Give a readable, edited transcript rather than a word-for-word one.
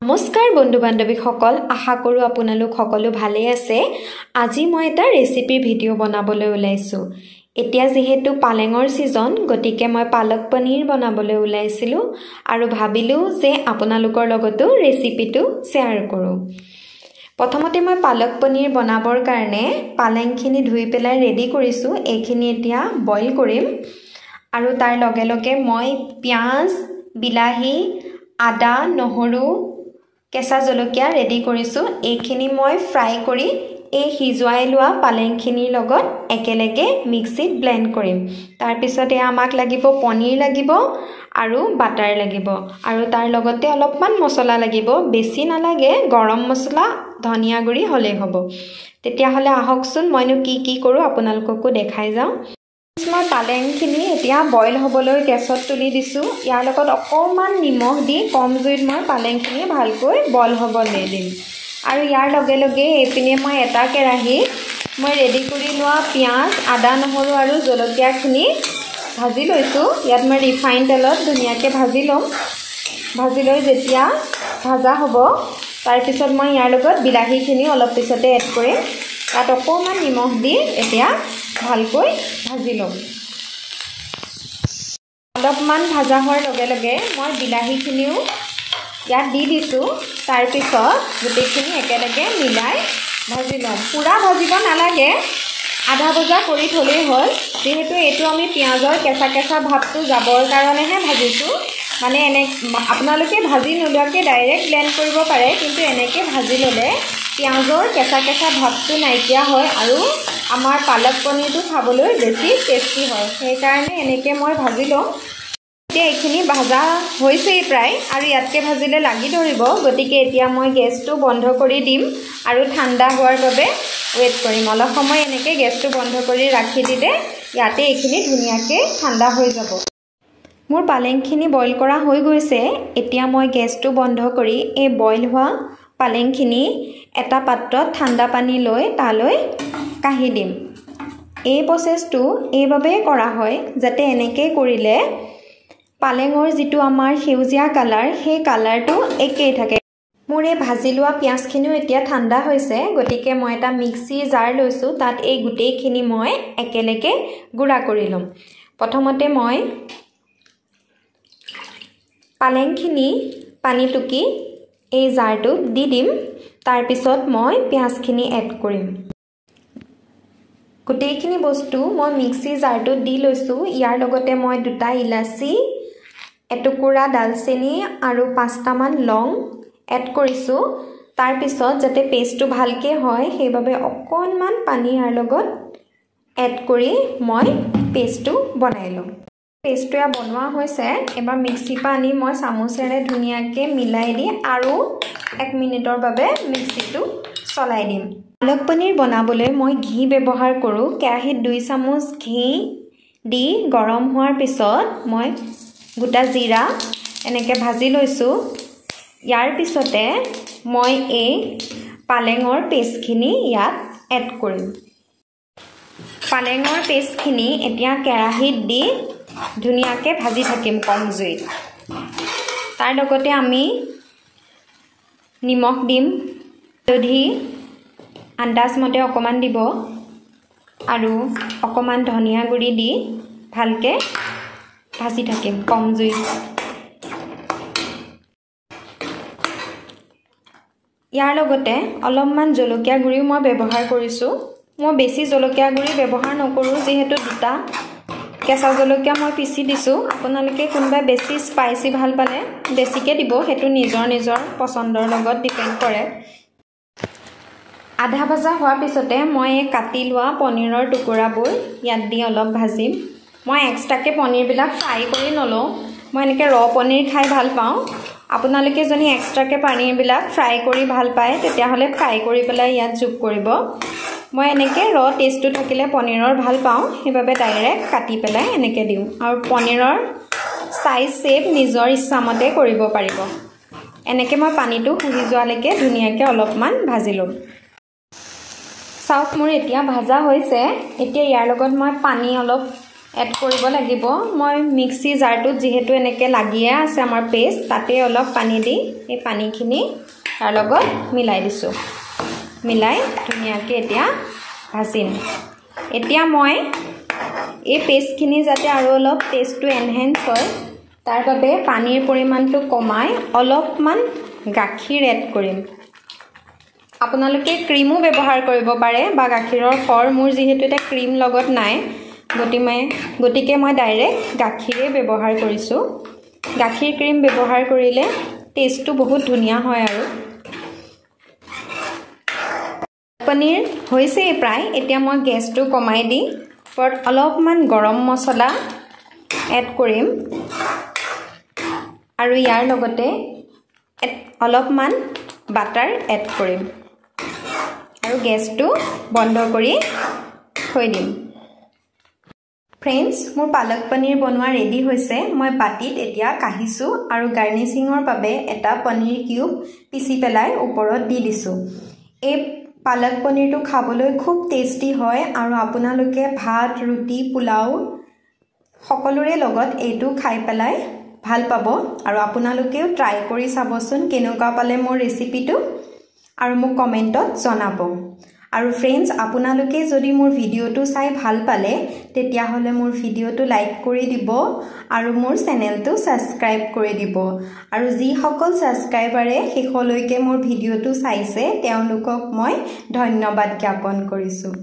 নমস্কাৰ বন্ধু বান্ধৱীসকল, আশা কৰোঁ আপোনালোক সকলো ভালেই আছে। আজি মই এটা ৰেচিপিৰ ভিডিঅ' বনাবলৈ ওলাইছোঁ। এতিয়া যিহেতু পালেঙৰ ছিজন, গতিকে মই পালক পনীৰ বনাবলৈ ওলাইছিলোঁ আৰু ভাবিলোঁ যে আপোনালোকৰ লগতো ৰেচিপিটো শ্বেয়াৰ কৰোঁ। প্ৰথমতে মই পালক পনীৰ বনাবৰ কাৰণে পালেংখিনি ধুই পেলাই ৰেডি কৰিছোঁ। এইখিনি এতিয়া বইল কৰিম আৰু তাৰ লগে লগে মই পিঁয়াজ, বিলাহী, আদা, নহৰু, কেঁচা জলকীয়া ৰেডি কৰিছোঁ। এইখিনি মই ফ্ৰাই কৰি এই সিজুৱাই লোৱা পালেংখিনিৰ লগত একেলগে মিক্সিত ব্লেণ্ড কৰিম। তাৰপিছতে আমাক লাগিব পনীৰ লাগিব আৰু বাটাৰ লাগিব আৰু তাৰ লগতে অলপমান মছলা লাগিব, বেছি নালাগে, গৰম মছলা, ধনিয়া গুড়ি হ'লেই হ'ব। তেতিয়াহ'লে আহকচোন মইনো কি কি কৰোঁ আপোনালোককো দেখাই যাওঁ। মই পালেংখিনি এতিয়া বইল হ'বলৈ গেছত তুলি দিছোঁ। ইয়াৰ লগত অকণমান নিমখ দি কম জুইত মই পালেংখিনি ভালকৈ বইল হ'বলৈ দিম। আৰু ইয়াৰ লগে লগে এইপিনে মই এটা কেৰাহীত মই ৰেডি কৰি লোৱা পিঁয়াজ, আদা, নহৰু আৰু জলকীয়াখিনি ভাজি লৈছোঁ। ইয়াত মই ৰিফাইন তেলত ধুনীয়াকৈ ভাজি ল'ম। ভাজি লৈ যেতিয়া ভাজা হ'ব তাৰপিছত মই ইয়াৰ লগত বিলাহীখিনি অলপ পিছতে এড কৰিম। তাত অকণমান নিমখ দি এতিয়া ভালকৈ ভাজি ল'ম। অলপমান ভাজা হোৱাৰ লগে লগে মই বিলাহীখিনিও ইয়াত দি দিছোঁ। তাৰপিছত গোটেইখিনি একেলগে মিলাই ভাজি ল'ম। পূৰা ভাজিব নালাগে, আধা ভজা কৰি থ'লেই হ'ল। যিহেতু এইটো আমি পিঁয়াজৰ কেঁচা কেঁচা ভাৱটো যাবৰ কাৰণেহে ভাজিছোঁ। মানে এনে আপোনালোকে ভাজি নোলোৱাকৈ ডাইৰেক্ট ব্লেণ্ড কৰিব পাৰে, কিন্তু এনেকৈ ভাজি ল'লে পিঁয়াজৰ কেঁচা কেঁচা ভাৱটো নাইকিয়া হয় আৰু আমাৰ পালক পনীৰটো খাবলৈ বেছি টেষ্টি হয়। সেইকাৰণে এনেকৈ মই ভাজি লওঁ। এতিয়া এইখিনি ভাজা হৈছেই প্ৰায় আৰু ইয়াতকৈ ভাজিলে লাগি ধৰিব, গতিকে এতিয়া মই গেছটো বন্ধ কৰি দিম আৰু ঠাণ্ডা হোৱাৰ বাবে ৱেইট কৰিম। অলপ সময় এনেকৈ গেছটো বন্ধ কৰি ৰাখি দিলে ইয়াতে এইখিনি ধুনীয়াকৈ ঠাণ্ডা হৈ যাব। মোৰ পালেংখিনি বইল কৰা হৈ গৈছে। এতিয়া মই গেছটো বন্ধ কৰি এই বইল হোৱা পালেংখিনি এটা পাত্ৰত ঠাণ্ডা পানী লৈ তালৈ কাঢ়ি দিম। এই প্ৰচেছটো এইবাবেই কৰা হয় যাতে এনেকৈ কৰিলে পালেঙৰ যিটো আমাৰ সেউজীয়া কালাৰ, সেই কালাৰটো একেই থাকে। মোৰ এই ভাজি লোৱা পিঁয়াজখিনিও এতিয়া ঠাণ্ডা হৈছে, গতিকে মই এটা মিক্সিৰ জাৰ লৈছোঁ। তাত এই গোটেইখিনি মই একেলগে গুড়া কৰি ল'ম। প্ৰথমতে মই পালেংখিনি পানী টুকি এই জাৰটোত দি দিম। তাৰপিছত মই পিঁয়াজখিনি এড কৰিম। গোটেইখিনি বস্তু মই মিক্সি জাৰটোত দি লৈছোঁ। ইয়াৰ লগতে মই দুটা ইলাচি, এটুকুৰা ডালচেনি আৰু 5টামান লং এড কৰিছোঁ। তাৰপিছত যাতে পেষ্টটো ভালকৈ হয় সেইবাবে অকণমান পানী ইয়াৰ লগত এড কৰি মই পেষ্টটো বনাই ল'ম। পেষ্টটো এয়া বনোৱা হৈছে। এবাৰ মিক্সিৰ পৰা আনি মই চামুচেৰে ধুনীয়াকৈ মিলাই দি আৰু 1 মিনিটৰ বাবে মিক্সিটো চলাই দিম। পালক পনীৰ বনাবলৈ মই ঘি ব্যৱহাৰ কৰোঁ। কেৰাহীত 2 চামুচ ঘি দি গৰম হোৱাৰ পিছত মই গোটা জিৰা এনেকৈ ভাজি লৈছোঁ। ইয়াৰ পিছতে মই এই পালেঙৰ পেষ্টখিনি ইয়াত এড কৰিম। পালেঙৰ পেষ্টখিনি এতিয়া কেৰাহীত দি ধুনীয়াকৈ ভাজি থাকিম কম জুইত। তাৰ লগতে আমি নিমখ দিম, হালধি আন্দাজমতে অকণমান দিব আৰু অকণমান ধনিয়া গুড়ি দি ভালকৈ ভাজি থাকিম কম জুইত। ইয়াৰ লগতে অলপমান জলকীয়া গুড়িও মই ব্যৱহাৰ কৰিছোঁ। মই বেছি জলকীয়া গুড়ি ব্যৱহাৰ নকৰোঁ, যিহেতু দুটা কেঁচা জলকীয়া মই পিচি দিছোঁ। আপোনালোকে কোনোবাই বেছি স্পাইচি ভাল পালে বেছিকৈ দিব, সেইটো নিজৰ নিজৰ পচন্দৰ লগত ডিপেণ্ড কৰে। আধা ভজা হোৱাৰ পিছতে মই এই কাটি লোৱা পনীৰৰ টুকুৰাবোৰ ইয়াত দি অলপ ভাজিম। মই এক্সট্ৰাকৈ পনীৰবিলাক ফ্ৰাই কৰি নলওঁ, মই এনেকৈ ৰ পনীৰ খাই ভাল পাওঁ। আপোনালোকে যদি এক্সট্ৰাকৈ পনীৰবিলাক ফ্ৰাই কৰি ভাল পায় তেতিয়াহ'লে ফ্ৰাই কৰি পেলাই ইয়াত যোগ কৰিব। মই এনেকৈ ৰ টেষ্টটো থাকিলে পনীৰৰ ভাল পাওঁ, সেইবাবে ডাইৰেক্ট কাটি পেলাই এনেকৈ দিওঁ। আৰু পনীৰৰ চাইজ শ্বেপ নিজৰ ইচ্ছামতে কৰিব পাৰিব। এনেকৈ মই পানীটো শুহি যোৱালৈকে ধুনীয়াকৈ অলপমান ভাজি ল'ম। চাওক মোৰ এতিয়া ভাজা হৈছে। এতিয়া ইয়াৰ লগত মই পানী অলপ এড কৰিব লাগিব। মই মিক্সি জাৰটোত যিহেতু এনেকৈ লাগিয়ে আছে আমাৰ পেষ্ট, তাতে অলপ পানী দি এই পানীখিনি তাৰ লগত মিলাই দিছোঁ। মিলাই ধুনীয়াকৈ এতিয়া ভাজিম। এতিয়া মই এই পেষ্টখিনি যাতে আৰু অলপ টেষ্টটো এনহেঞ্চ হয় তাৰ বাবে পানীৰ পৰিমাণটো কমাই অলপমান গাখীৰ এড কৰিম। আপোনালোকে ক্ৰীমো ব্যৱহাৰ কৰিব পাৰে বা গাখীৰৰ সৰ। মোৰ যিহেতু এতিয়া ক্ৰীম লগত নাই, গতিকে মই ডাইৰেক্ট গাখীৰেই ব্যৱহাৰ কৰিছোঁ। গাখীৰ ক্ৰীম ব্যৱহাৰ কৰিলে টেষ্টটো বহুত ধুনীয়া হয়। আৰু পনীৰ হৈছেই প্ৰায়। এতিয়া মই গেছটো কমাই দি ওপৰত অলপমান গৰম মছলা এড কৰিম আৰু ইয়াৰ লগতে অলপমান বাটাৰ এড কৰিম আৰু গেছটো বন্ধ কৰি থৈ দিম। ফ্ৰেণ্ডছ, মোৰ পালক পনীৰ বনোৱা ৰেডি হৈছে। মই বাতিত এতিয়া কাঢ়িছোঁ আৰু গাৰ্নিচিঙৰ বাবে এটা পনীৰ কিউব পিচি পেলাই ওপৰত দি দিছোঁ। এই পালক পনীৰটো খাবলৈ খুব টেষ্টি হয় আৰু আপোনালোকে ভাত, ৰুটি, পোলাও সকলোৰে লগত এইটো খাই পেলাই ভাল পাব। আৰু আপোনালোকেও ট্ৰাই কৰি চাবচোন কেনেকুৱা পালে মোৰ ৰেচিপিটো আৰু মোক কমেণ্টত জনাব। আৰু ফ্ৰেণ্ডছ, আপোনালোকে যদি মোৰ ভিডিঅ'টো চাই ভাল পালে তেতিয়াহ'লে মোৰ ভিডিঅ'টো লাইক কৰি দিব আৰু মোৰ চেনেলটো ছাবস্ক্ৰাইব কৰি দিব। আৰু যিসকল ছাবস্ক্ৰাইবাৰে শেষলৈকে মোৰ ভিডিঅ'টো চাইছে তেওঁলোকক মই ধন্যবাদ জ্ঞাপন কৰিছোঁ।